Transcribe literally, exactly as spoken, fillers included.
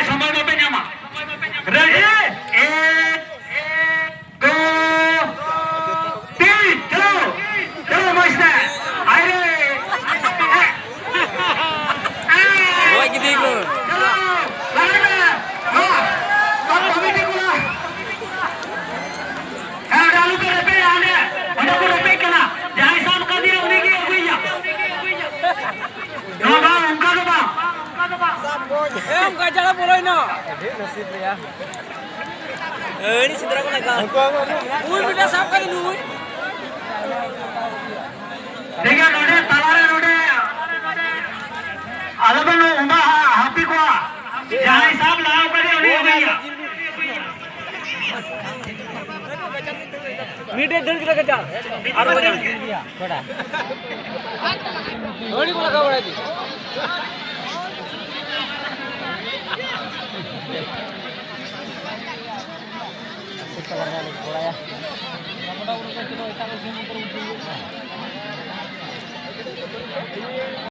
ᱥᱚᱢᱚᱭ ᱵᱟᱯᱮ ᱧᱟᱢᱟ᱾ ᱨᱮᱰᱤ? ᱮᱠ, ᱫᱩ, ᱛᱤᱱ, ᱪᱚᱞᱚ᱾ ᱪᱚᱞᱚ, ᱢᱚᱡᱽ ᱛᱮ᱾ ᱟᱭ ᱨᱮ᱾ ᱜᱚᱡ ᱠᱮᱫᱮ ᱠᱚ᱾ ᱪᱚᱞᱚ, ᱞᱟᱜᱟᱭ ᱢᱮ᱾ ᱢᱟ, ᱢᱟ, ᱠᱚᱢᱤᱴᱤ ᱠᱚᱲᱟ᱾ ᱦᱮᱸ, ᱚᱸᱰᱮ ᱟᱞᱚ ᱯᱮ ᱨᱮᱯᱮᱡᱟ, ᱚᱸᱰᱮ, ᱚᱸᱰᱮ ᱠᱚ ᱨᱮᱯᱮᱡ ᱠᱟᱱᱟ᱾ ᱡᱟᱦᱟᱸᱭ ᱥᱟᱵ ᱠᱟᱫᱮᱭᱟ, ᱩᱱᱤ ᱜᱮ ᱟᱹᱜᱩᱭᱮᱭᱟ᱾ ᱱᱚᱣᱟ ᱵᱟᱝ, ᱚᱱᱠᱟ ᱫᱚ ᱵᱟᱝ᱾ ᱮ, ᱚᱱᱠᱟ ᱡᱟᱲᱟ ᱵᱚᱞᱚᱭᱮᱱᱟ᱾ ᱟᱹᱰᱤ ᱥᱮᱸᱫᱽᱨᱟ ᱠᱚ ᱞᱟᱜᱟᱣ᱾ ᱩᱱᱤ ᱢᱤᱫᱴᱟᱝ ᱥᱟᱵ ᱠᱟᱫᱮ ᱱᱩᱭ᱾ ᱴᱷᱤᱠ ᱜᱮᱭᱟ, ᱱᱚᱰᱮ ᱛᱟᱞᱟᱨᱮ ᱱᱚᱰᱮ ᱟᱞᱚᱵᱮᱱ ᱚᱸᱰᱟ ᱦᱟᱹᱯᱤ ᱠᱚᱣᱟ᱾ ᱡᱟᱦᱟᱸᱭ ᱥᱟᱵ ᱞᱟᱦᱟ ᱠᱟᱫᱮ ᱩᱱᱤ ᱟᱹᱜᱩᱭᱮᱭᱟ᱾ ᱢᱤᱫ ᱮ ᱫᱟᱹᱲ ᱠᱮᱫᱟ ᱠᱟᱡᱟ᱾ ᱟᱨ ᱠᱚ ᱧᱟᱢ ᱠᱮᱫᱮᱭᱟ᱾ ᱟᱹᱰᱤ ᱠᱚ ᱞᱟᱜᱟᱣ ᱵᱟᱲᱟᱭ ᱫᱤᱧ᱾